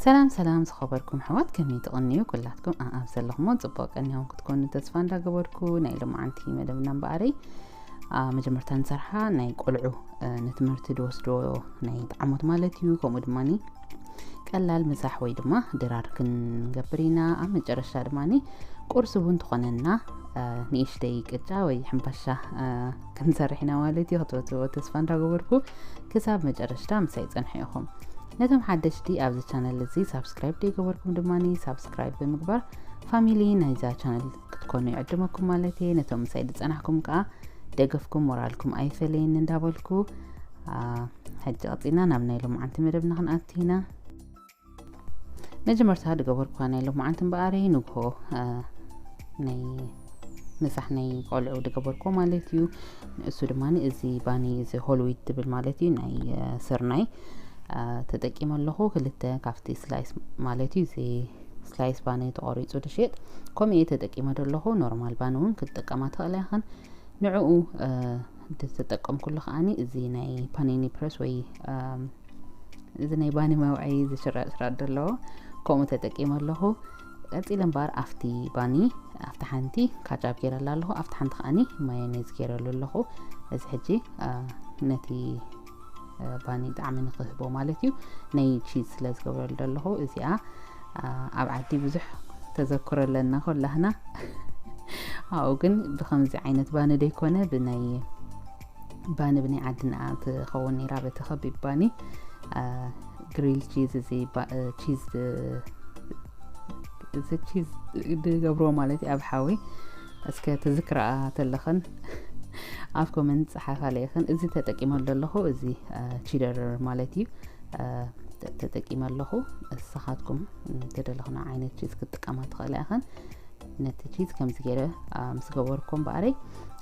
ሰላም ሰላም ዝኸበርኩም ኣሕዋት፣ ከመይ ትቕንዩ? ኩላትኩም ኣኣብ ዘለኹሞ ጽቡቕ ቀኒኹም ክትኮኑ ተስፋ እንዳገበርኩ፣ ናይ ሎማዓንቲ መደብና እምበኣረይ፣ ኣ፣ መጀመርታ ንሰርሓ ናይ ቆልዑ፣ እ፣ ንትምህርቲ ዝወስዶ ናይ ጣዕሞት ማለት እዩ። ከምኡ ድማኒ ቀላል ምሳሕ ወይ ድማ ድራር ክንገብር ኢና። ኣብ መጨረሽታ ድማኒ ቁርሲ እውን ትኾነና፣ እ፣ ንእሽተይ ቅጫ ወይ ሕምባሻ፣ እ፣ ክንሰርሕ ኢና ማለት እዩ። ክትፈትዎ ተስፋ እንዳገበርኩ ክሳብ መጨረሽታ ምሳይ ጸንሑ ኢኹም። ነቶም ሓደሽቲ ኣብዚ ቻነል እዚ ሳብስክራይብ ዘይገበርኩም ድማኒ ሳብስክራይብ ብምግባር ፋሚሊ ናይዛ ቻነል ክትኮኑ ይዕድመኩም ማለት እየ። ነቶም ምሳይ ዝጸናሕኩም ከኣ ደገፍኩም ሞራልኩም ኣይፈለየኒ እንዳበልኩ፣ ኣ፣ ሕጂ ቀጺልና ናብ ናይ ሎማዓንቲ መደብና ክንኣቱ ኢና። መጀመርታ ዝገበርኩዋ ናይ ሎማዓንቲ እምበኣረይ ንግሆ፣ ኣ፣ ናይ ምሳሕ ናይ ቆልዑ ዝገበርኩዎ ማለት እዩ። ንእሱ ድማ እዚ ባኒ፣ እዚ ሆል ዊት ዝብል ማለት እዩ፣ ናይ፣ እ፣ ስርናይ፣ እ፣ ተጠቂመ ኣለኹ። ክልተ ካብቲ ስላይስ ማለት እዩ፣ እዚ ስላይስ ባኒ ተቖሪጹ ዝሽየጥ፣ ከምኡ እየ ተጠቂመ ዘለኹ። ኖርማል ባኒ እውን ክትጥቀማ ትኽእላ ኢኽን። ንዕኡ፣ እ፣ ዝተጠቀምኩሉ ከዓኒ እዚ ናይ ፓኒኒ ፕረስ ወይ፣ እም፣ እዚ ናይ ባኒ መውዐዪ ዝሽረጥ ሽራጥ ዘለዎ፣ ከምኡ ተጠቂመ ኣለኹ። ቀጺለ እምበኣር ኣብቲ ባኒ፣ ኣብቲ ሓንቲ ካቻፕ ገይረላ ኣለኹ፣ ኣብቲ ሓንቲ ከዓኒ ማዮኔዝ ገይረሉ ኣለኹ። እዚ ሕጂ፣ እ፣ ነቲ፣ እ፣ ባኒ ጣዕሚ ንክህቦ ማለት እዩ። ናይ ቺዝ ስለ ዝገብረሉ ዘለኹ፣ እዚኣ፣ እ፣ ኣብ ዓዲ ብዙሕ ተዘክሮ ኣለና ኩላህና። ኣብኡ ግን ብኸምዚ ዓይነት ባኒ ዘይኮነ፣ ብናይ ባኒ ብናይ ዓድና ትኸውን ነይራ፣ በቲ ከቢብ ባኒ፣ እ፣ ግሪል ቺዝ፣ እዚ ባ-፣ እ፣ ቺዝ፣ እ፣ እዚ ቺዝ ዝገብርዎ ማለት እዩ ኣብ ሓዊ። እስከ ትዝክርኣ ተለኽን ኣብ ኮመንት ጸሓፋለይ ኢኽን። እዚ ተጠቂመሉ ኣለኹ፣ እዚ፣ እ፣ ቺደር ማለት እዩ። እ፣ ተ-፣ ተጠቂመ ኣለኹ። ንስኻትኩም እትደለኽና ዓይነት ቺዝ ክትጥቀማ ትኽእላ ኢኽን። ነቲ ቺዝ ከምዚ ገይረ፣ እ፣ ምስ ገበርኩ እምበኣረይ፣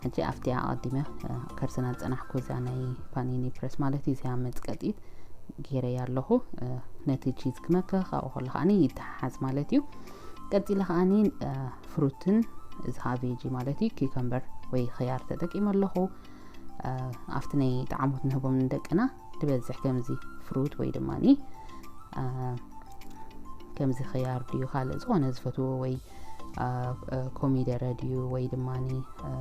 ሕጂ ኣብቲ ኣቐዲመ፣ እ፣ ከርስና ዝጸናሕኩ እዛ ናይ ፓኒኒ ፕረስ ማለት እዩ፣ እዚኣ መጽቀጢት ገይረያ ኣለኹ። እ፣ ነቲ ቺዝ ክመክኽ ኣብኡ ከሎ ከዓኒ ይተሓሓዝ ማለት እዩ። ቀጺለ ከዓኒ፣ እ፣ ፍሩትን እዚ ከዓ ቬጂ ማለት እዩ፣ ኪከምበር ወይ ኽያር ተጠቂመ ኣለኹ። እ፣ ኣብቲ ናይ ጣዕሞት ንህቦም ንደቅና ዝበዝሕ ከምዚ ፍሩት ወይ ድማኒ፣ እ፣ ከምዚ ኽያር ድዩ ካልእ ዝኾነ ዝፈትዎ ወይ፣ እ፣ እ፣ ኮሚደረ ድዩ ወይ ድማኒ፣ እ፣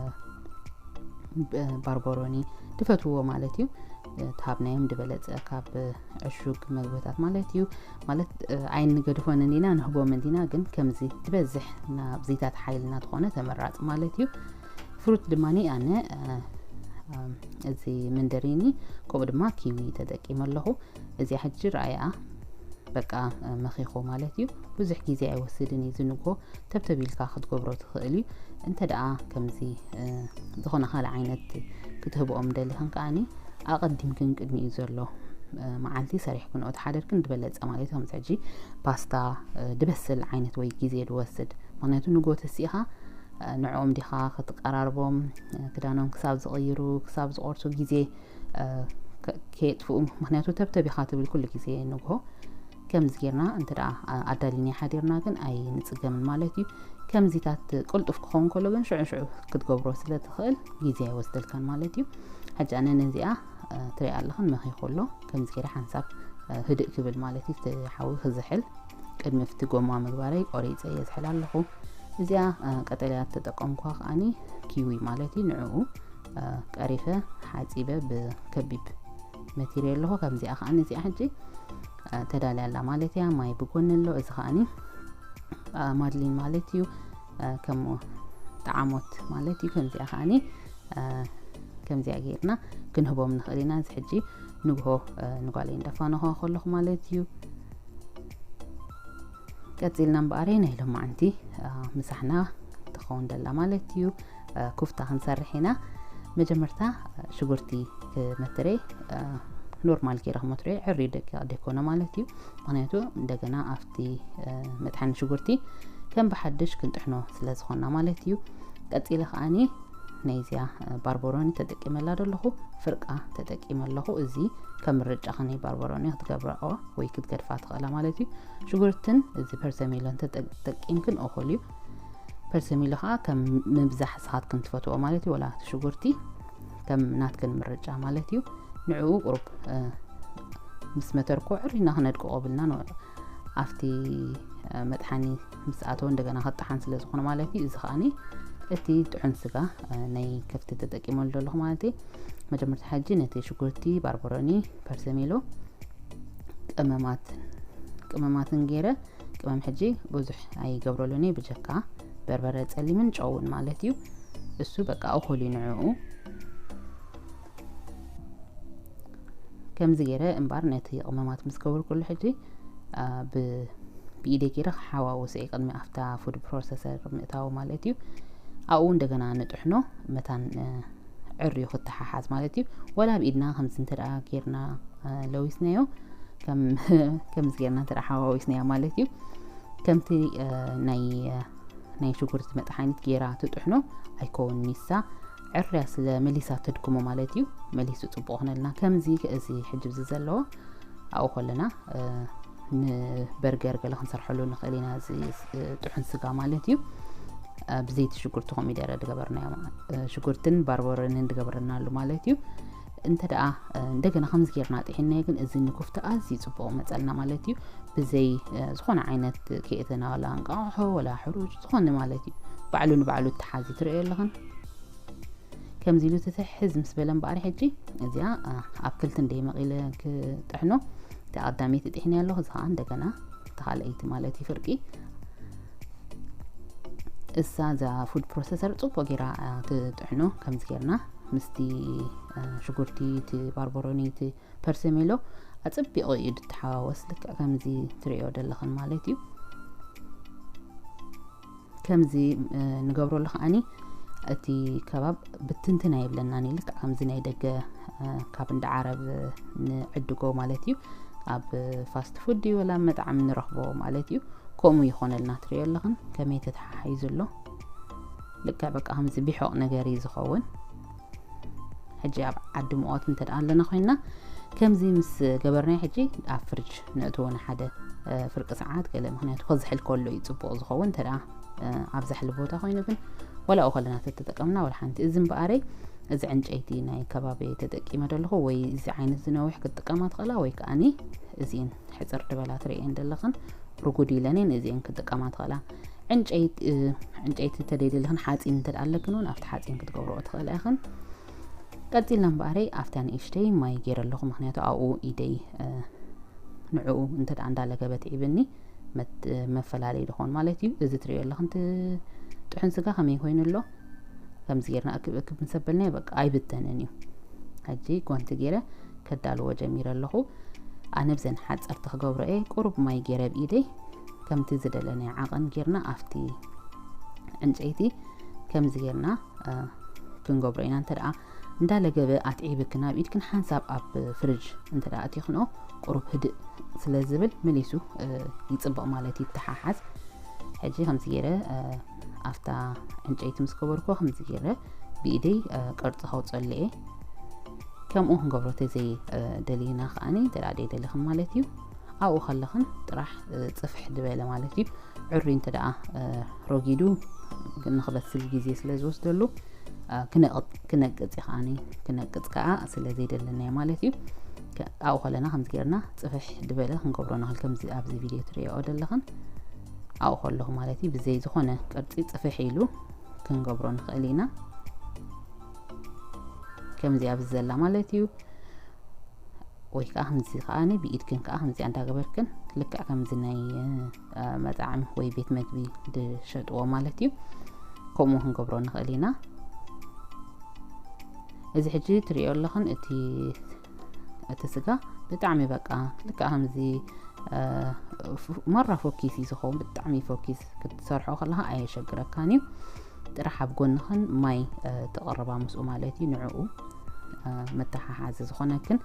ብ-፣ ባርበሮኒ ዝፈትዎ ማለት እዩ። እ፣ ትሃብናዮም ዝበለጸ ካብ ዕሹግ መግብታት ማለት እዩ። ማለት፣ እ፣ ኣይንገድፎን እንዲና፣ ንህቦም እንዲና፣ ግን ከምዚ ትበዝሕ ናብዚታት ሓይልና ትኾነ ተመራጺ ማለት እዩ። ፍሩት ድማኒ ኣነ፣ እ፣ እም፣ እዚ መንደሪኒ ከምኡ ድማ ኪዊ ተጠቂመ ኣለኹ። እዚኣ ሕጂ ረኣያ በቃ፣ እ፣ መኺኹ ማለት እዩ። ብዙሕ ግዜ ኣይወስድን እዩ። ዝንጎ ተብተብ ኢልካ ክትገብሮ ትኽእል እዩ። እንተ ደኣ ከምዚ፣ እ፣ ዝኾነ ካልእ ዓይነት ክትህብኦም ደሊኽን ከኣኒ ኣቐዲምክን ቅድሚኡ ዘሎ፣ እ፣ መዓልቲ ሰሪሕክንኦ ተሓደርክን ዝበለጸ ማለት እዩ። ከምዚ ሕጂ ፓስታ፣ እ፣ ድበስል ዓይነት ወይ ግዜ ድወስድ። ምኽንያቱ ንጎ ተሲኢኻ፣ እ፣ ንዕኦም ዲኻ ክትቀራርቦም፣ እ፣ ክዳኖም ክሳብ ዝቕይሩ፣ ክሳብ ዝቆርሱ ግዜ፣ እ፣ ከ-፣ ከየጥፍኡ። ምኽንያቱ ተብተብ ኢኻ ትብል ኩሉ ግዜ ንግሆ። ከምዚ ጌርና እንተ ደኣ ኣ-፣ ኣዳሊና ሓዲርና ግን ኣይንጽገምን ማለት እዩ። ከምዚታት ቅልጡፍ ክኸውን ከሎ ግን ሽዑ ሽዑ ክትገብሮ ስለ ትኽእል ግዜ ኣይወስደልካን ማለት እዩ። ሕጂ ኣነ ነዚኣ፣ እ፣ ትሪኣ ኣለኽን መኺኹ ኣሎ። ከምዚ ገይረ ሓንሳብ፣ እ፣ ህድእ ክብል ማለት እዩ፣ እቲ ሓዊ ክዝሕል። ቅድሚ ኣብቲ ጎማ ምግባረይ ቆሪጸ የዝሕል ኣለኹ። እዚኣ፣ እ፣ ቀጠልያ እተጠቀምኩዋ ከኣኒ ኪዊ ማለት እዩ። ንዕኡ፣ እ፣ ቀሪፈ ሓጺበ ብከቢብ መቲረ ኣለኹ። ከምዚኣ ከኣኒ እዚኣ ሕጂ፣ እ፣ ተዳልያ ኣላ ማለት እያ። ማይ ብጎኒ ኣሎ። እዚ ከኣኒ፣ እ፣ ማድሊን ማለት እዩ። እ፣ ከም ጠዓሞት ማለት እዩ። ከምዚኣ ከኣኒ፣ እ፣ ከምዚኣ ጌርና ክንህቦም ንኽእል ኢና። እዚ ሕጂ ንግሆ፣ እ፣ ንጓለይ እንዳፋነኹዋ ከለኹ ማለት እዩ። ቀጺልና እምበኣረይ ናይ ሎማዓንቲ፣ እ፣ ምሳሕና ትኸውን ደላ ማለት እዩ። እ፣ ኩፍታ ክንሰርሕ ኢና። መጀመርታ፣ እ፣ ሽጉርቲ ክመትረ፣ እ፣ ኖርማል ገይረ ክመትረ፣ ዕሪ ደቂቕ ደይኮነ ማለት እዩ። ምኽንያቱ እንደገና ኣብቲ፣ እ፣ መጥሓኒ ሽጉርቲ ከም ብሓድሽ ክንጥሕኖ ስለ ዝኾንና ማለት እዩ። ቀጺለ ከኣኒ ናይዚኣ፣ እ፣ ባርበሮኒ ተጠቂመላ ዘለኹ፣ ፍርቃ ተጠቂመ ኣለኹ። እዚ ከም ምርጫ ከነይ ባርበሮኒ ክትገብራኦ ወይ ክትገድፋ ትኽእላ ማለት እዩ። ሽጉርትን እዚ ፐርሰሚሎን ተጠ-፣ ተጠቂምክን እኹል እዩ። ፐርሰሚሎ ከዓ ከም ምብዛሕ ስኻትክን ትፈትዎ ማለት እዩ። ወላ እቲ ሽጉርቲ ከም ናትክን ምርጫ ማለት እዩ። ንዕኡ ቁሩብ፣ እ፣ ምስ መተርኮ ዕሪና ክነድቅቆ ብልና ን-፣ ኣብቲ መጥሓኒ ምስ ኣተወ እንደገና ክጥሓን ስለ ዝኾነ ማለት እዩ። እዚ ከዓኒ እቲ ጥዑን ስጋ ናይ ከፍቲ ተጠቂመሉ ዘለኹ ማለት እዩ። መጀመርታ ሕጂ ነቲ ሽጉርቲ፣ ባርበሮኒ፣ ፐርሰሜሎ፣ ቀመማትን ቀመማትን ገይረ፣ ቀመም ሕጂ ብዙሕ ኣይገብረሉን እየ፣ ብጀካ በርበረ ጸሊምን ጨውን ማለት እዩ። እሱ በቃ እኹል እዩ ንዕኡ። ከምዚ ገይረ እምባር ነቲ ቀመማት ምስ ገበርኩሉ ሕጂ ብኢደይ ገይረ ክሓዋውስ እየ ቅድሚ ኣብታ ፉድ ፕሮሰሰር ምእታው ማለት እዩ። ኣብኡ እንደገና ንጥሕኖ መታን ዕርዩ ክተሓሓዝ ማለት እዩ። ወላ ብኢድና ከምዚ እንተ ደኣ ጌርና ለዊስናዮ፣ ከምዚ ጌርና እንተ ደኣ ሓዋዊስናዮ ማለት እዩ፣ ከምቲ ናይ ናይ ሽጉርቲ መጥሓኒት ጌራ ትጥሕኖ ኣይከውን፣ ሚሳ ዕርያ ስለ መሊሳ ተድክሞ ማለት እዩ። መሊሱ ጽቡቕ ክነልና ከምዚ እዚ ሕጂ ብዚ ዘለዎ ኣብኡ ከለና ንበርገር ገለ ክንሰርሐሉ ንኽእል ኢና። እዚ ጥሑን ስጋ ማለት እዩ። ብዘይቲ ሽጉርቲ ኮሚደረ ዝገበርናዮ፣ ሽጉርትን ባርበረንን ዝገበርናሉ ማለት እዩ። እንተ ደኣ እንደገና ከምዚ ጌርና ጥሒናዮ ግን እዚ ንኩፍታ ኣዝዩ ጽቡቕ መጸልና ማለት እዩ። ብዘይ ዝኾነ ዓይነት ክእተና፣ ወላ እንቃቑሖ ወላ ሕሩጭ ዝኾነ ማለት እዩ። ባዕሉ ንባዕሉ ተሓዚ ትርእዮ ኣለኽን። ከምዚ ኢሉ ትትሕዝ ምስ በለ እምበኣር ሕጂ እዚኣ ኣብ ክልቲ እንደ መቒለ ክጥሕኖ፣ እቲ ቀዳመይቲ ጥሒነ ኣለኹ፣ እዚ ኸዓ እንደገና እቲ ካልኣይቲ ማለት እዩ ፍርቂ። እሳ እዛ ፉድ ፕሮሰሰር ጽቡቕ ጌራ ትጥሕኖ። ከምዚ ጌርና ምስቲ ሽጉርቲ፣ እቲ ባርበሮኒ፣ እቲ ፐርሰሜሎ ኣጸቢቑ እዩ ድተሓዋወስ፣ ልክዕ ከምዚ ትርእዮ ዘለኽን ማለት እዩ። ከምዚ ንገብረሉ ከዓኒ እቲ ከባብ ብትንትን ኣይብለናን እዩ። ልክዕ ከምዚ ናይ ደገ ካብ እንዳ ዓረብ ንዕድጎ ማለት እዩ። ኣብ ፋስት ፉድ ድዩ ወላ መጥዓም ንረኽቦ ማለት እዩ። ከምኡ ይኾነልና፣ ትርእዮ ኣለኽን ከመይ ተተሓሒዙ ኣሎ። ልክዕ በቃ ከምዚ ቢሖቕ ነገር እዩ ዝኸውን። ሕጂ ኣብ ዓዲ ሙቐት እንተ ደኣ ኣለና ኮይንና፣ ከምዚ ምስ ገበርናዮ ሕጂ ኣብ ፍርጅ ነእትዎ ንሓደ ፍርቂ ሰዓት ገለ፣ ምኽንያቱ ክዝሕል ከሎ እዩ ጽቡቕ ዝኸውን። እንተ ደኣ ኣብ ዛሕሊ ቦታ ኮይኑ ግን ወላ ኣብኡ ከለና ተተጠቀምና ወላ ሓንቲ። እዚ እምበኣረይ፣ እዚ ዕንጨይቲ ናይ ከባቢ ተጠቂመ ዘለኹ፣ ወይ እዚ ዓይነት ዝነውሕ ክትጥቀማ ትኽእላ፣ ወይ ከኣኒ እዚእን ሕጽር ዝበላ ትርእየን ዘለኽን ርጉድ ኢለንን እዚእን ክትጥቀማ ትኽእላ። ዕንጨይቲ ተደይደልኽን ሓጺን እንተ ደኣ ኣለክን እውን ኣብቲ ሓጺን ክትገብርኦ ትኽእላ ኢኽን። ቀጺልና እምበኣረይ ኣብታ ንእሽተይ ማይ ገይረ ኣለኹ፣ ምኽንያቱ ኣብኡ ኢደይ ንዕኡ እንተ ደኣ እንዳለገበ ትዒብኒ መፈላለይ ድኾን ማለት እዩ። እዚ ትርእዮ ኣለኽን እቲ ጥሑን ስጋ ከመይ ኮይኑ ኣሎ። ከምዚ ጌርና እክብ እክብ ምስ ኣበልናዮ በቃ ኣይብተንን እዩ። ሕጂ ጓንቲ ገይረ ከዳልዎ ጀሚረ ኣለኹ። ኣነ ብዘን ሓጸርቲ ክገብሮ እየ። ቁሩብ ማይ ገይረ ብኢደይ ከምቲ ዝደለናዮ ዓቐን ጌርና ኣብቲ ዕንጨይቲ ከምዚ ጌርና ክንገብሮ ኢና። እንተ ደኣ እንዳለገበ ኣትዒብክን ኣብ ኢድክን ሓንሳብ ኣብ ፍርጅ እንተ ደኣ ኣእቲኽንኦ ቁሩብ ህድእ ስለ ዝብል መሊሱ ይጽብቕ ማለት እዩ፣ ይተሓሓዝ። ሕጂ ከምዚ ገይረ ኣብታ ዕንጨይቲ ምስ ገበርኩ ከምዚ ገይረ ብኢደይ ቅርጺ ከውጸሉ እየ። ከምኡ ክንገብሮ ተዘይ ደሊና ከኣኒ፣ እንተ ደኣ ደይደለኽን ማለት እዩ፣ ኣብኡ ከለኽን ጥራሕ ጽፍሕ ዝበለ ማለት እዩ። ዕሩይ እንተ ደኣ ረጊዱ ንኽበስል ግዜ ስለ ዝወስደሉ ክነቅጽ እዩ ከኣኒ፣ ክነቅጽ ከኣ ስለ ዘይደለናዮ ማለት እዩ። ኣብኡ ከለና ከምዚ ጌርና ጽፍሕ ዝበለ ክንገብሮ ንኽእል፣ ከምዚ ኣብዚ ቪድዮ ትርእዮ ዘለኽን ኣብኡ ከለኹ ማለት እዩ። ብዘይ ዝኾነ ቅርጺ ጽፍሕ ኢሉ ክንገብሮ ንኽእል ኢና። ከምዚ ኣብዚ ዘላ ማለት እዩ። ወይ ከዓ ከምዚ ከዓኒ ብኢድክን ከዓ ከምዚ እንዳገበርክን ልክዕ ከምዚ ናይ መጣዕሚ ወይ ቤት መግቢ ዝሸጥዎ ማለት እዩ። ከምኡ ክንገብሮ ንኽእል ኢና። እዚ ሕጂ ትርእዮ ኣለኽን እቲ እቲ ስጋ ብጣዕሚ በቃ ልክዕ ከምዚ መራ ፎኪስ እዩ ዝኸውን። ብጣዕሚ ፎኪስ ክትሰርሖ ከለኻ ኣየሸግረካን እዩ። ጥራሕ ኣብ ጎንኽን ማይ ትቕርባ ምስኡ ማለት እዩ። ንዕኡ መተሓሓዚ ዝኾነክን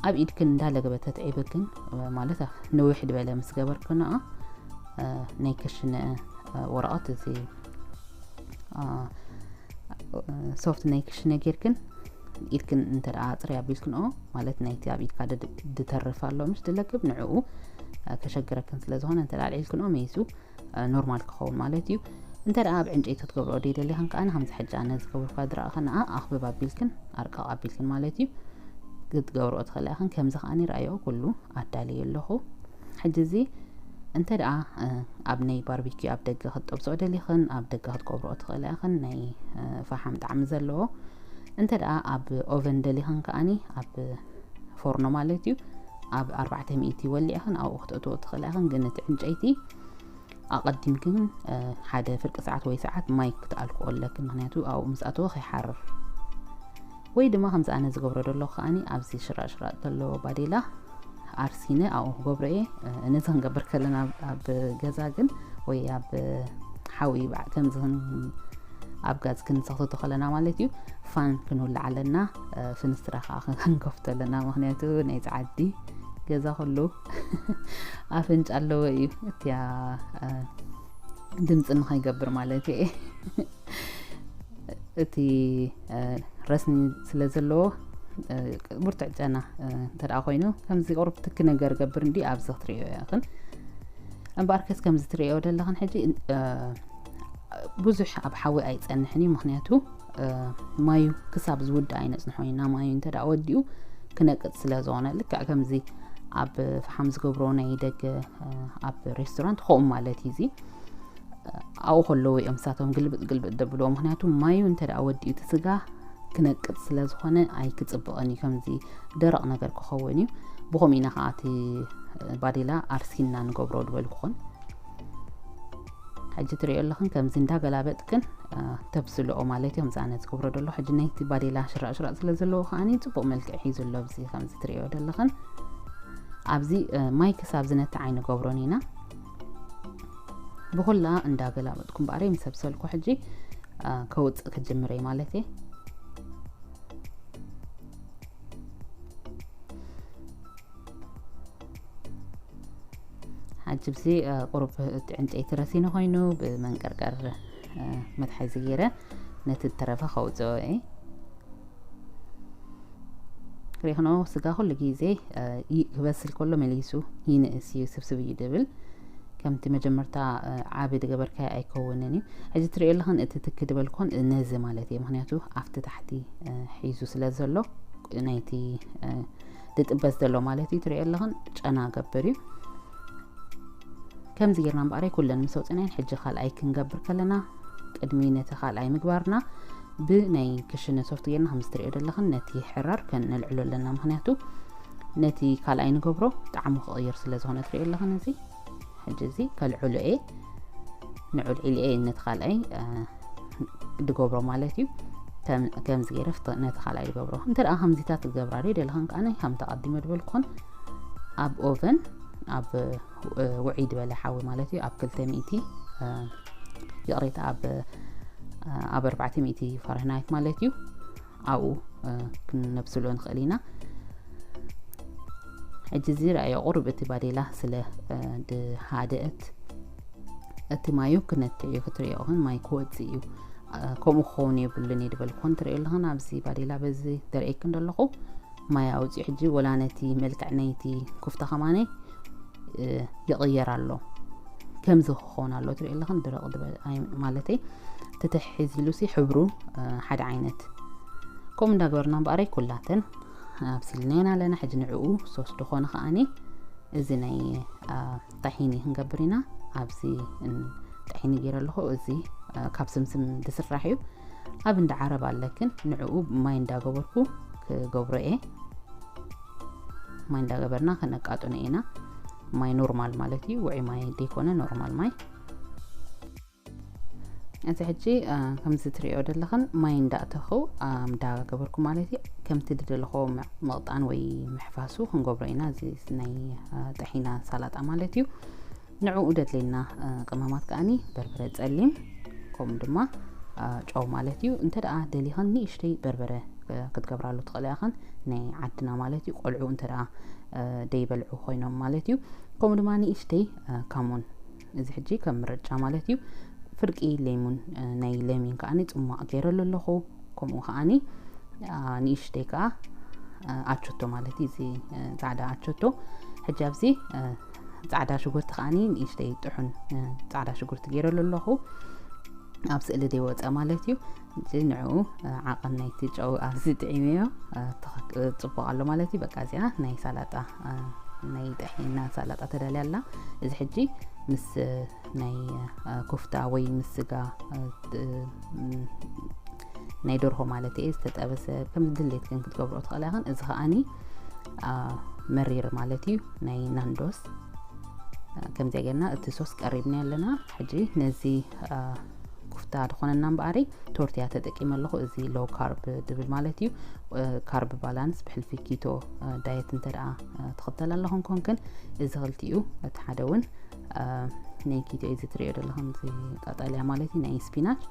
ኣብ ኢድክን እንዳለገበ ተትዒብክን ማለት ነዊሕ ዝበለ ምስ ገበርክንኦ ናይ ክሽነ ወረቐት እዚ ሶፍት ናይ ክሽነ ጌርክን ኢድክን እንተ ደኣ ኣጽርያ ኣቢልክንኦ ማለት ናይቲ ኣብ ኢድካ ድተርፍ ኣሎ ምሽ ድለግብ ንዕኡ ከሸግረክን ስለ ዝኾነ እንተ ደኣ ኣልዒልክንኦ መይሱ ኖርማል ክኸውን ማለት እዩ። እንተ ደኣ ኣብ ዕንጨይቲ ክትገብርኦ ደይደሊኽን ከኣ ከምዚ ሕጂ ኣነ ዝገብርኳ ድረኣ ከነኣ ኣኽብብ ኣቢልክን ኣርቃቕ ኣቢልክን ማለት እዩ ክትገብርኦ ትኽእላ ኢኽን። ከምዚ ከኣ ይረኣዮ ኩሉ ኣዳልየ ኣለኹ። ሕጂ እዚ እንተ ደኣ ኣብ ናይ ባርቢኪ ኣብ ደገ ክትጠብስኦ ደሊኽን ኣብ ደገ ክትገብርኦ ትኽእላ ኢኽን፣ ናይ ፈሓም ጣዕሚ ዘለዎ። እንተ ደኣ ኣብ ኦቨን ደሊኽን ከኣኒ ኣብ ፎርኖ ማለት እዩ ኣብ ኣርባዕተ ሚእቲ ወሊዕኽን ኣብኡ ክተእትዎ ትኽእላ ኢኽን። ግን እቲ ዕንጨይቲ ኣቐዲምክን ሓደ ፍርቂ ሰዓት ወይ ሰዓት ማይ ክትኣልክኦ ኣለክን፣ ምክንያቱ ኣብኡ ምስ ኣተወ ከይሓርር። ወይ ድማ ከምዚ ኣነ ዝገብሮ ዘሎ ከኣኒ ኣብዚ ሽራቅ ሽራቅ ዘለዎ ባዴላ ኣርሲነ ኣብኡ ክገብሮ እየ። ነዚ ክንገብር ከለና ኣብ ገዛ ግን ወይ ኣብ ሓዊ ከምዚ ኣብ ጋዝ ክንሰኽተቶ ከለና ማለት እዩ ፋን ክንውልዕ ኣለና። ፍንስትራ ከዓ ክንከፍቶ ኣለና፣ ምክንያቱ ናይ ጸዓዲ ገዛ ኩሉ ኣፍንጫ ኣለዎ እዩ። እቲያ ድምፂ ንኸይገብር ማለት እየ። እቲ ረስኒ ስለ ዘለዎ ብርቱዕ ጨና እንተ ደኣ ኮይኑ ከምዚ ቁሩብ ትኪ ነገር ገብር እንዲ ኣብዚ ክትርእዮ ኢኽን። እምበኣርከስ ከምዚ ትርእዮ ዘለኽን ሕጂ ብዙሕ ኣብ ሓዊ ኣይጸንሕን እዩ፣ ምክንያቱ ማዩ ክሳብ ዝውዳእ ኣይነጽንሖ ኢና። ማዩ እንተ ደኣ ወዲኡ ክነቅጽ ስለ ዝኾነ፣ ልክዕ ከምዚ ኣብ ፈሓም ዝገብሮ ናይ ደገ ኣብ ሬስቶራንት ከምኡ ማለት እዩ። እዚ ኣብኡ ከለዉ እዮም ንሳቶም ግልብጥ ግልብጥ ደብልዎ፣ ምክንያቱ ማዩ እንተ ደኣ ወዲኡ እቲ ስጋ ክነቅጽ ስለ ዝኾነ ኣይክጽብቕን እዩ፣ ከምዚ ደረቕ ነገር ክኸውን እዩ። ብኸምኡ ኢና ከዓ እቲ ባዴላ ኣርሲና ንገብሮ ዝበልኩኹን። ሕጂ ትሪኦ ኣለኽን ከምዚ እንዳገላበጥክን ተብስልኦ ማለት እዮም። ዛነ ዝገብሮ ደሎ ሕጂ ናይቲ ባዴላ ሽራቅ ሽራቅ ስለ ዘለዎ ከዓኒ ጽቡቅ መልክዕ ሒዙ ኣሎ። ኣብዚ ከምዚ ትሪኦ ደለኽን ኣብዚ ማይ ክሳብ ዝነትዕ ኣይንገብሮን ኢና። ብኹላ እንዳገላበጥኩም በኣረይ ምስ ኣብሰልኩ ሕጂ ከውፅእ ክጅምር እየ ማለት እየ። ሕጂ ብዚ ቁሩብ እቲ ዕንጨይቲ ረሲኑ ኮይኑ ብመንቀርቀር መትሓዚ ገይረ ነቲ እተረፈ ከውፅኦ እየ። ሪኽኖ ስጋ ኩሉ ግዜ ክበስል ከሎ መሊሱ ይንእስ እዩ፣ ስብስብ እዩ ድብል። ከምቲ መጀመርታ ዓቢ ድገበርካዮ ኣይከውንን እዩ። ሕጂ ትሪኦ ኣለኽን እቲ ትኪ ድበልኩን ነዚ ማለት እየ፣ ምክንያቱ ኣብቲ ታሕቲ ሒዙ ስለ ዘሎ ናይቲ ድጥበስ ዘሎ ማለት እዩ። ትሪኦ ኣለኽን ጨና ገብር እዩ። ከምዚ ጌርና እምበኣረይ ኩለን ምስ ኣውፅእናየን ሕጂ ካልኣይ ክንገብር ከለና ቅድሚ ነቲ ካልኣይ ምግባርና ብናይ ክሽነ ሶፍት ጌርና ከምዚ ትሪኦ ዘለኽን ነቲ ሕራር ከነልዕሎ ኣለና፣ ምክንያቱ ነቲ ካልኣይ ንገብሮ ጣዕሙ ክቕይር ስለ ዝኾነ ትሪኦ ኣለኽን እዚ ሕጂ እዚ ከልዕሎ እየ። ንዑ ልዒሉ እየ ነቲ ካልኣይ ድገብሮ ማለት እዩ። ከምዚ ገይረ ነቲ ካልኣይ ድገብሮ። እንተ ደኣ ከምዚታት ትገብራ ደለኽን ከዓነ ከም ተቐዲመ ድበልኩን ኣብ ኦቨን ኣብ ውዑይ ድበለ ሓዊ ማለት እዩ ኣብ ክልተ ሚእቲ ይቕሬታ ኣብ ኣብ ኣርባዕተ ሚእቲ ፋረንሃይት ማለት እዩ። ኣብኡ ክነብስሎ ንኽእል ኢና። ሕጂ እዚ ረኣዮ ቁሩብ እቲ ባዴላ ስለ ድሃደአት እቲ ማዩ ክነትዕ እዩ ክትሪኦ ግን ማይ ክወፅእ እዩ። ከምኡ ክኸውን የብሉን እዩ ድበልኩን ትሪኦ ኣለኽን ኣብዚ ባዴላ በዚ ዘርእየክን ዘለኹ ማይ ኣውፅኡ ሕጂ ወላ ነቲ መልክዕ ናይቲ ኩፍታ ከማነይ ይቕየር ኣሎ። ከምዚ ክኸውን ኣሎ ትሪኦ ኣለኽን ድረቕ ድበል ማለተይ ትትሕዝ ኢሉሲ ሕብሩ ሓደ ዓይነት ከምኡ እንዳገበርና እምበኣረይ ኩላተን ኣብሲልናየን ኣለና። ሕጂ ንዕኡ ሶስ ድኾነ ከዓኒ እዚ ናይ ጣሒኒ ክንገብር ኢና። ኣብዚ ጣሒኒ ገይረ ኣለኹ። እዚ ካብ ስምስም ዝስራሕ እዩ። ኣብ እንዳ ዓረብ ኣለክን ንዕኡ ማይ እንዳገበርኩ ክገብሮ እየ። ማይ እንዳገበርና ከነቃጥኖ ኢና። ማይ ኖርማል ማለት እዩ፣ ውዑይ ማይ ዘይኮነ ኖርማል ማይ። እዚ ሕጂ ከምዚ ትሪኦ ዘለኽን ማይ እንዳእተኹ እንዳገበርኩ ማለት እዩ። ከምቲ ድደለኹ ምቕጣን ወይ ምሕፋሱ ክንገብሮ ኢና። እዚ ናይ ጠሒና ሳላጣ ማለት እዩ። ንዕኡ ደድለየና ቅመማት ከኣኒ በርበረ ጸሊም ከምኡ ድማ ጨው ማለት እዩ። እንተ ደኣ ደሊኽን ንእሽተይ በርበረ ክትገብራሉ ትኽእላ ኢኽን፣ ናይ ዓድና ማለት እዩ። ቆልዑ እንተ ደኣ ደይበልዑ ኮይኖም ማለት እዩ። ከምኡ ድማ ንእሽተይ ካሙን፣ እዚ ሕጂ ከም ምርጫ ማለት እዩ። ፍርቂ ሌሙን፣ ናይ ለሚን ከኣኒ ጽሟቕ ገይረሉ ኣለኹ። ከምኡ ከኣኒ ንእሽተይ ከኣ ኣቸቶ ማለት እዩ፣ እዚ ጻዕዳ ኣቸቶ። ሕጂ ኣብዚ ጻዕዳ ሽጉርቲ ከኣኒ ንእሽተይ ጥሑን ጻዕዳ ሽጉርቲ ገይረሉ ኣለኹ። ኣብ ስእሊ ደይወፀ ማለት እዩ። እዚ ንዕኡ ዓቐን ናይቲ ጨው ኣብዚ ጥዒመዮ ጽቡቕ ኣሎ ማለት እዩ። በቃ እዚኣ ናይ ሳላጣ ናይ ጥሒና ሳላጣ ተዳልያ ኣላ። እዚ ሕጂ ምስ ናይ ኩፍታ ወይ ምስ ስጋ ናይ ደርሆ ማለት እየ ዝተጠበሰ ከም ድሌትክን ክትገብሮ ትኽእላ ኢኽን። እዚ ከዓኒ መሪር ማለት እዩ ናይ ናንዶስ። ከምዚያ ጌርና እቲ ሶስ ቀሪብና ኣለና። ሕጂ ነዚ ኩፍታ ዝኾነና እምበኣሪ ቶርቲያ ተጠቂመ ኣለኹ። እዚ ሎው ካርብ ድብል ማለት እዩ። ካርብ ባላንስ ብሕልፊ ኪቶ ዳየት እንተ ደኣ ትኽተል ኣለኹም ኮንክን፣ እዚ ክልቲኡ፣ እቲ ሓደ እውን ናይ ኪቶ እዩ ዝትሪኦ ዘለኹም፣ እዚ ቀጠልያ ማለት እዩ ናይ ስፒናች።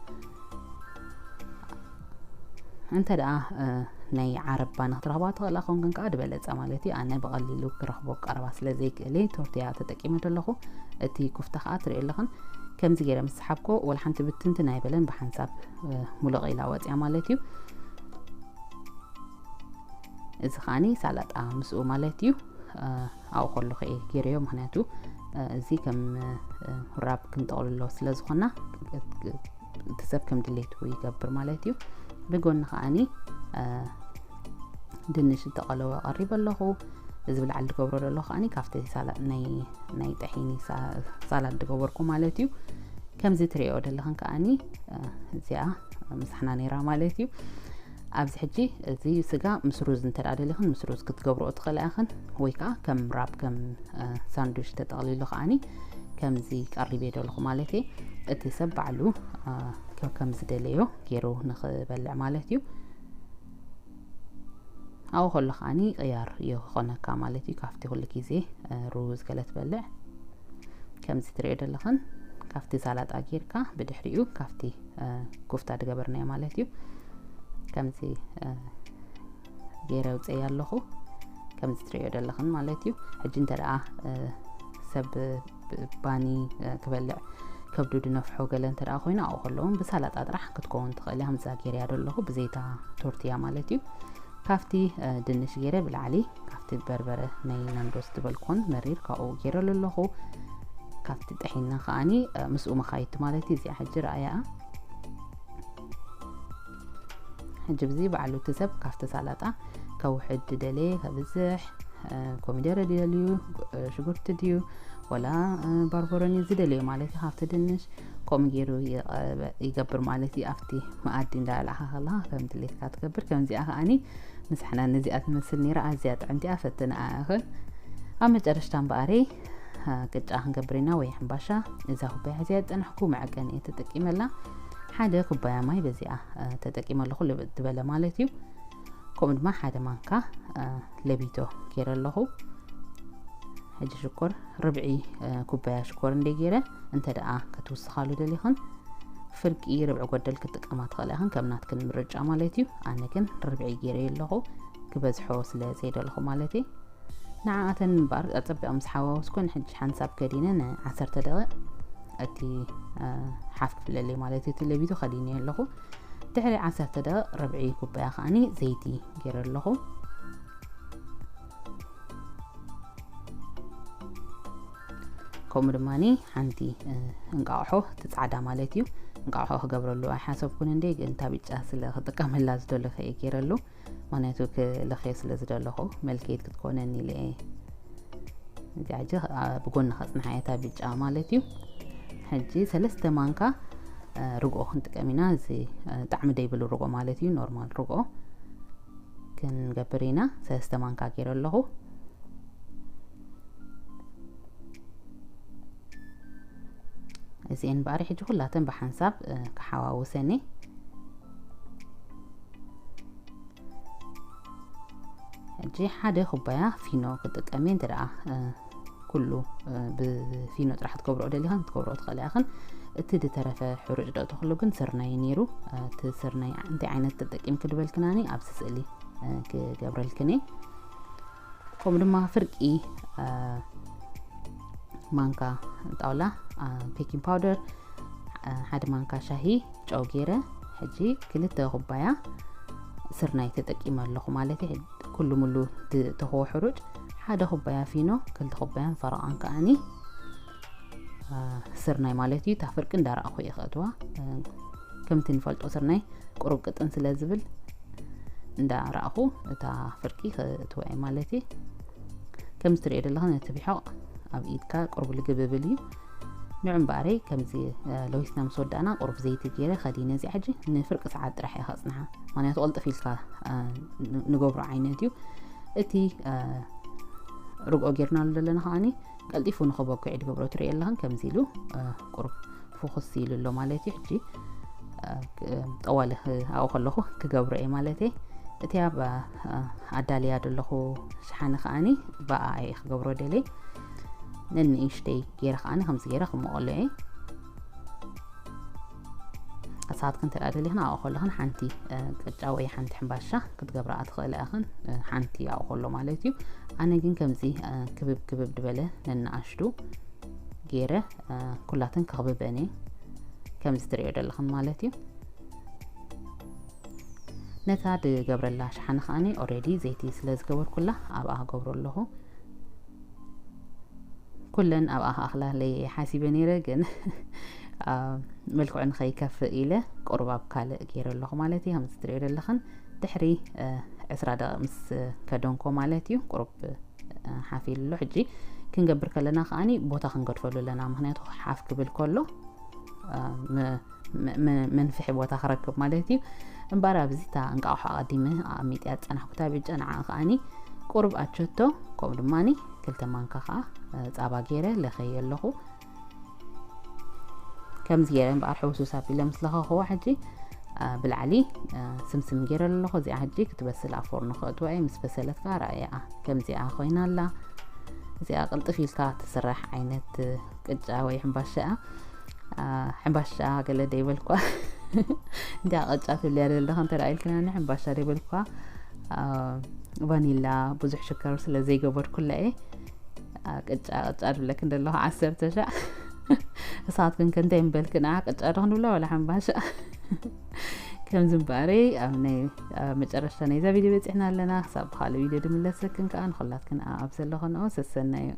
እንተ ደኣ ናይ ዓረብ ባኒ ክትረኽባ ትኽእላ ኮንክን ከዓ ዝበለጸ ማለት እዩ። ኣነ ብቐሊሉ ክረኽቦ ቀረባ ስለ ዘይክእል እየ ቶርቲያ ተጠቂመ ዘለኹ። እቲ ኩፍታ ከዓ ትሪኦ ኣለኽን ከምዚ ገይረ ምስ ሰሓብኮ ወላ ሓንቲ ብትንትን ኣይበለን፣ ብሓንሳብ ሙሉቕ ኢላ ወፅያ ማለት እዩ። እዚ ከዓኒ ሳላጣ ምስኡ ማለት እዩ። ኣብኡ ከለኹ እየ ገይረዮ፣ ምክንያቱ እዚ ከም ራብ ክንጠቕልሎ ስለ ዝኾና እቲ ሰብ ከም ድሌቱ ይገብር ማለት እዩ። ብጎኒ ከዓኒ ድንሽ ዝተቐለወ ቀሪበ ኣለኹ። እዚ ብላዕሊ ዝገብሮ ዘለኹ ከዓኒ ካብቲ ናይ ጥሒኒ ሳላድ ዝገበርኩ ማለት እዩ። ከምዚ ትሪኦ ዘለኽን ከዓኒ እዚኣ ምሳሕና ነይራ ማለት እዩ። ኣብዚ ሕጂ እዚ ስጋ ምስ ሩዝ እንተ ደኣ ደሊኽን ምስ ሩዝ ክትገብርኦ ትኽእላ ኢኽን፣ ወይ ከዓ ከም ራፕ ከም ሳንድዊች ተጠቕሊሉ ከዓኒ ከምዚ ቀሪብ እየ ደለኹ ማለት እየ። እቲ ሰብ ባዕሉ ከም ዝደለዮ ገይሩ ንኽበልዕ ማለት እዩ። ኣብኡ ከሎ ከዓኒ ቅያር ይኾነካ ማለት እዩ። ካብቲ ኩሉ ግዜ ሩዝ ገለ ትበልዕ ከምዚ ትሪኦ ዘለኽን ካብቲ ሳላጣ ጌርካ ብድሕሪኡ ካብቲ ኩፍታ ዝገበርናዮ ማለት እዩ። ከምዚ ገይረ ውፅእ ኣለኹ ከምዚ ትሪኦ ዘለኽን ማለት እዩ። ሕጂ እንተ ደኣ ሰብ ባኒ ክበልዕ ከብዱ ድነፍሖ ገለ እንተ ደኣ ኮይኑ ኣብኡ ከለውን ብሳላጣ ጥራሕ ክትከውን ትኽእል እያ። ከምዛ ገይረያ ዘለኹ ብዘይታ ቶርትያ ማለት እዩ። ካብቲ ድንሽ ገይረ ብላዕሊ ካብቲ በርበረ ናይ ናንዶስ ዝበልኩን መሪር ካብኡ ገይረሉ ኣለኹ። ካብቲ ጥሒና ከዓኒ ምስኡ መኻይድቲ ማለት እዩ። እዚኣ ሕጂ ረኣያ። ሕጂ ብዚ ባዕሉ እቲ ሰብ ካብቲ ሳላጣ ከውሕድ ድደለየ ከብዝሕ ኮሚደረ ድደልዩ ሽጉርቲ ድዩ ወላ ባርበሮኒ ዝደለዩ ማለት እዩ። ካብቲ ድንሽ ከምኡ ገይሩ ይገብር ማለት እዩ። ኣብቲ መኣዲ እንዳበላዕካ ከለካ ከም ድሌትካ ትገብር። ከምዚኣ ከዓኒ ምሳሕና ነዚኣ ትመስል ነይራ። ኣዝያ ጥዕምቲ እያ፣ ፈትንኣ ኢኽን። ኣብ መጨረሽታ እምበኣረይ ቅጫ ክንገብር ኢና ወይ ሕምባሻ። እዛ ኩባያ ሕዚኣ ዝጸናሕኩ መዐቀኒ እየ ተጠቂመላ። ሓደ ኩባያ ማይ በዚኣ ተጠቂመ ኣለኹ፣ ልብጥ ዝበለ ማለት እዩ። ከምኡ ድማ ሓደ ማንካ ለቢቶ ገይረ ኣለኹ። ሕጂ ሽኮር ርብዒ ኩባያ ሽኮር እንደ ገይረ እንተ ደኣ ክትውስኻሉ ደሊኽን ፍርቂ ርብዒ ጎደል ክትጥቀማ ትኽእላ ኢኽን፣ ከም ናትክን ምርጫ ማለት እዩ። ኣነ ግን ርብዒ ገይረ ኣለኹ፣ ክበዝሖ ስለ ዘይደለኹ ማለት እዩ። ንዓኣተን እምበኣር ኣጸቢቐ ምስ ሓዋወስኩን ሕጂ ሓንሳብ ከዲነ ንዓሰርተ ደቂቕ እቲ ሓፍ ክፍለለይ ማለት እዩ። እቲ ለቢቶ ከዲነ ኣለኹ። ድሕሪ ዓሰርተ ደቂቕ ርብዒ ኩባያ ከዓኒ ዘይቲ ገይረ ኣለኹ። ከምኡ ድማ ሓንቲ እንቃቑሖ፣ እቲ ጻዕዳ ማለት እዩ። እንቃቑሖ ክገብረሉ ኣይሓሰብኩን እንደ ግን እታ ብጫ ስለ ክጥቀመላ ዝደለኹ እየ ገይረሉ። ምክንያቱ ክለኽዮ ስለ ዝደለኹ መልከይት ክትኮነኒ ኢለ እየ። እዚ ሕጂ ብጎኒ ከጽንሓ እየ እታ ብጫ ማለት እዩ። ሕጂ ሰለስተ ማንካ ርግኦ ክንጥቀም ኢና። እዚ ጣዕሚ ዘይብሉ ርግኦ ማለት እዩ፣ ኖርማል ርግኦ ክንገብር ኢና። ሰለስተ ማንካ ገይረ ኣለኹ። እዚኤን እምበኣር ሕጂ ኩላተን ብሓንሳብ ክሓዋውሰኒ። ሕጂ ሓደ ኩባያ ፊኖ ክጥቀም እየ። እንተ ደኣ ኩሉ ብፊኖ ጥራሕ ክትገብርኦ ደሊኽን ክትገብርኦ ትኽእላ ኢኽን። እቲ ዝተረፈ ሕሩጭ ዶ ተኽሉ ግን ስርናይ ነይሩ። እቲ ስርናይ እንታይ ዓይነት ተጠቂምኪ ድበልክናኒ ኣብዚ ስእሊ ክገብረልክን እየ። ከምኡ ድማ ፍርቂ ማንካ ጣውላ ቤኪንግ ፓውደር፣ ሓደ ማንካ ሻሂ ጨው ገይረ ሕጂ ክልተ ኩባያ ስርናይ ተጠቂመ ኣለኹ ማለት እዩ። ኩሉ ሙሉ ዝተኸወ ሕሩጭ ሓደ ኩባያ ፊኖ፣ ክልተ ኩባያን ፈረቓን ከዓኒ ስርናይ ማለት እዩ። እታ ፍርቂ እንዳረኣኹ እየ ከእትዋ። ከምቲ ንፈልጦ ስርናይ ቁሩብ ቅጥን ስለ ዝብል እንዳረኣኹ እታ ፍርቂ ከእትዋ እየ ማለት እዩ። ከም እትሪኦ ዘለኻ ነቲ ቢሖቕ ኣብ ኢድካ ቁሩብ ልግብብል እዩ። ንዑ እምበኣረይ ከምዚ ለዊስና ምስ ወዳእና ቁሩብ ዘይቲ ገይረ ከዲነ እዚኣ ሕጂ ንፍርቂ ሰዓት ጥራሕ እየ ከጽንሓ። ምኽንያቱ ቅልጥፍ ኢልካ ንገብሮ ዓይነት እዩ። እቲ ርግኦ ጌርናሉ ዘለና ከዓኒ ቀልጢፉ ንኸበኩዕ ድገብሮ ትሪኦ ኣለኽን ከምዚ ኢሉ ቁሩብ ፍኹስ ኢሉ ኣሎ ማለት እዩ። ሕጂ ጠዋሊ ኣብኡ ከለኹ ክገብሮ እየ ማለት እየ። እቲ ኣብ ኣዳልያ ዘለኹ ሸሓኒ ከዓኒ ብኣ እየ ክገብሮ ደልየ። ነንእሽተይ ገይረ ከዓኒ ከምዚ ገይረ ክመቐሎ እየ። ንስኻትክን እንተ ደኣ ደሊኽን ኣብኡ ከለኽን ሓንቲ ቅጫ ወይ ሓንቲ ሕምባሻ ክትገብራ ትኽእላ ኢኽን፣ ሓንቲ ኣብኡ ከሎ ማለት እዩ። ኣነ ግን ከምዚ ክብብ ክብብ ዝበለ ነንኣሽቱ ገይረ ኩላተን ከኽብበን እየ። ከምዚ ትሪኦ ዘለኽን ማለት እዩ። ነታ ድገብረላ ሸሓኒ ከዓኒ ኦረዲ ዘይቲ ስለ ዝገበርኩላ ኣብኣ ገብሮ ኣለኹ። ኩለን ኣብኣ ክኣኽላ ለየ ሓሲበ ነይረ፣ ግን መልክዑ ንኸይከፍእ ኢለ ቁሩብ ኣብ ካልእ ገይረ ኣለኹ ማለት እዩ። ከምዚ ትሪኦ ዘለኽን ድሕሪ ዕስራ ደቂቕ ምስ ከደንኮ ማለት እዩ ቁሩብ ሓፍ ኢሉ ኣሎ። ሕጂ ክንገብር ከለና ከዓኒ ቦታ ክንገድፈሉ ኣለና፣ ምኽንያቱ ሓፍ ክብል ከሎ መንፍሒ ቦታ ክረክብ ማለት እዩ። እምበኣር ኣብዚ እታ እንቃቑሖ ኣቐዲመ ኣቐሚጥያ ዝጸናሕኩ እታ ብጫ ንዓ ከዓኒ ቁሩብ ኣቸቶ ከምኡ ድማ ክልተ ማንካ ከዓ ጻባ ገይረ ለኸየ ኣለኹ። ከምዚ ገይረ እምበኣር ሕውሱስ ኣቢለ ምስ ለኸኽዎ ሕጂ ብላዕሊ ስምስም ገይረ ኣለኹ። እዚኣ ሕጂ ክትበስል ኣብ ፎርኖ ከእትዋ እየ። ምስ በሰለት ከዓ ረኣያ ከምዚኣ ኮይና ኣላ። እዚኣ ቅልጥፍ ኢልካ ትስራሕ ዓይነት ቅጫ ወይ ሕምባሻ እያ። ሕምባሻ ገለ ደይበልኳ እንዲያ ቅጫ ትብልያ ዘለኻ እንተ ኢልክናኒ ሕምባሻ ደይበልኳ። ቫኒላ ብዙሕ ሽከር ስለ ዘይገበርኩላ እየ። ቅጫ ቅጫ ድብለክን ዘለኹ ዓሰርተ ሻዕ። ንስኻትክን ከ እንታይ ምበልክን? ቅጫ ዶ ክንብላ ዋላ ሕምባሻ? ከምዚ እምበኣረይ ኣብ ናይ መጨረሽታ ናይዛ ቪድዮ በፂሕና ኣለና። ክሳብ ብካልእ ቪድዮ ድምለሰክን ከዓ ንኩላትክን ኣብ ዘለኽንኦ ሰሰናዩ።